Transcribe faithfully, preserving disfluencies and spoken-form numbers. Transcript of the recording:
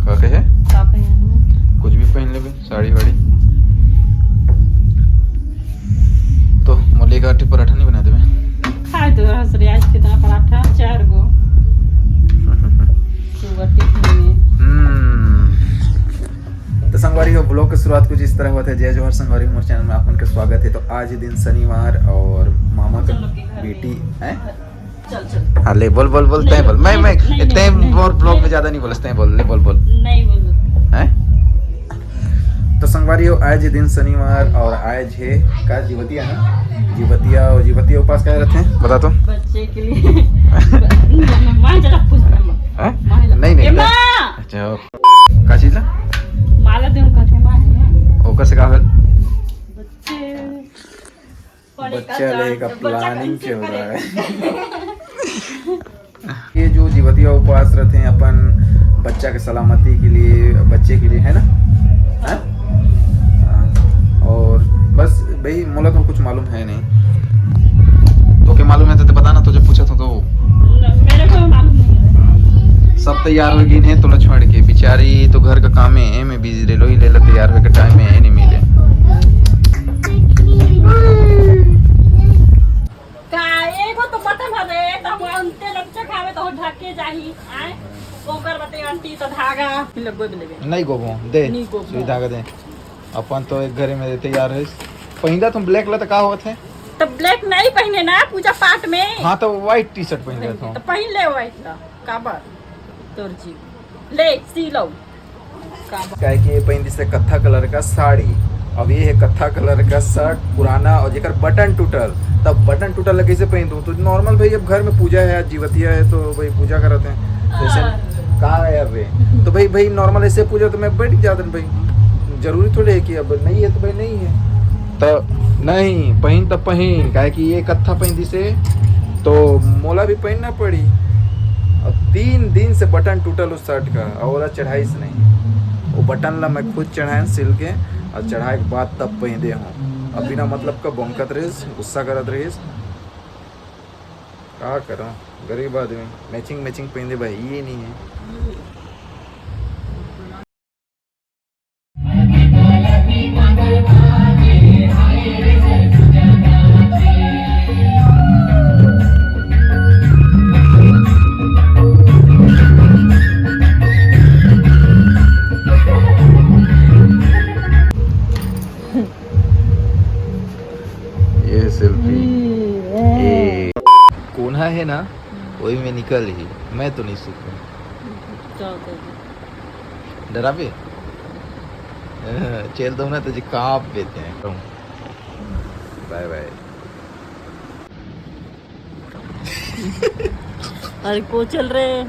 का कहे? का पहनू? कुछ भी पहन लेबे, साड़ी वाड़ी। तो मोले एक आठ पराठा नहीं बना देबे? खाए तो हंस रहे, आज कितना पराठा, चार गो। सुबह टिफिन में। हम्म। तो संगवारी हो, ब्लॉग के शुरुआत कुछ इस तरह होत हे। जय जोहार संगवारी हो, मोर चैनल में आप मन के स्वागत हे। तो आज दिन शनिवार और मामा के चलो के घर बेटी में। हैं? चल, चल। हाँ, ले बोल, बोल, बोल, नहीं, तैं बोल। मैं, नहीं, मैं, नहीं, तैं नहीं, मोर ब्लॉग नहीं। में ज्यादा नहीं बोलस, तैं बोल, ले बोल, बोल। नहीं बोलूँ। हैं? तो संगवारी हो, आज दिन शनिवार और आज हे का जिवतिया ना? जिवतिया और जिवतिया उपास का रथे? बता तो। बच्चे के लिए। माँ जरा पूछ दे, माँ। हैं? माँ जरा। नहीं, नहीं, ए, नहीं। माँ! अच्छा, का चीज ला? माला दे, उनका थे माँ है। ओकर से का होल? बच्चे। बच्चा लेके planning चल रहा है। ये जो जिवतिया उपास रथे अपन बच्चा के सलामती के लिए, बच्चे के लिए, है ना? हाँ? हाँ। और बस भाई, मोला तो कुछ मालूम है नहीं। तो के मालूम है तो, तो बता ना, तो जब पूछा था तो। मेरे को मालूम नहीं है। सब तैयार हो गई है तोला छोड़ के, बिचारी तो घर का काम में, में बिजी रहे, लोही लेला तैयार होके टाइम में नहीं मिले। का एगो तो बटन हवे, त हम अंते लच्चा खावे त हो ढके जाही, आए? ओकर बते आंटी त धागा लगो दे लेबे। नहीं गोबो, दे। नहीं गोबो। सुई धागा दे। अपन तो एक घरे में तैयार है। पहिंदा तुम ब्लैक ला त का होत है? त ब्लैक नहीं पहने ना पूजा पाठ में। हाँ, तो व्हाइट टी शर्ट पहन लेता हूँ। त पहन ले व्हाइट ला, काबर? तोर जी। ले, सी लो। काहे कि ये पहिंदी से कत्था कलर का साड़ी, अब ये है कत्था कलर का शर्ट पुराना, और जेकर बटन टूटल, तब बटन टूटल लगे से पहिन दूँ। तो नॉर्मल भाई, अब घर में पूजा है, आज जीवतिया है, तो भाई पूजा करत हैं, जैसे हाँ। का यार रे, तो भाई, भाई नॉर्मल ऐसे पूजा तो मैं बैठ जात हन भाई, जरूरी थोड़े है कि अब नहीं है तो भाई नहीं है। तो नहीं पहिन तो पहिन, काहे कि ये कत्था पहिंदी से तो मोला भी पहिनना पड़ी। अब तीन दिन से बटन टूटल उस शर्ट का, और ओला चढ़ाइस नहीं। वो बटन ला मैं खुद चढ़ाएन सिल के, और चढ़ाए के बाद तब पहिंदे हों। अब बिना मतलब का भौंकत रहिस, गुस्सा करत रहिस। का करों, गरीब आदमी, मैचिंग मैचिंग पहिंदे भाई, ये नहीं है। ये सेल्फी। हम्म, ए। कोना है ना, वही में निकल ही, मैं तो नहीं सूखूं। क्या कर दे? डराबे? चल दो ना, तुझे कांप देते हैं। बाय बाय। अरे को चल रहे?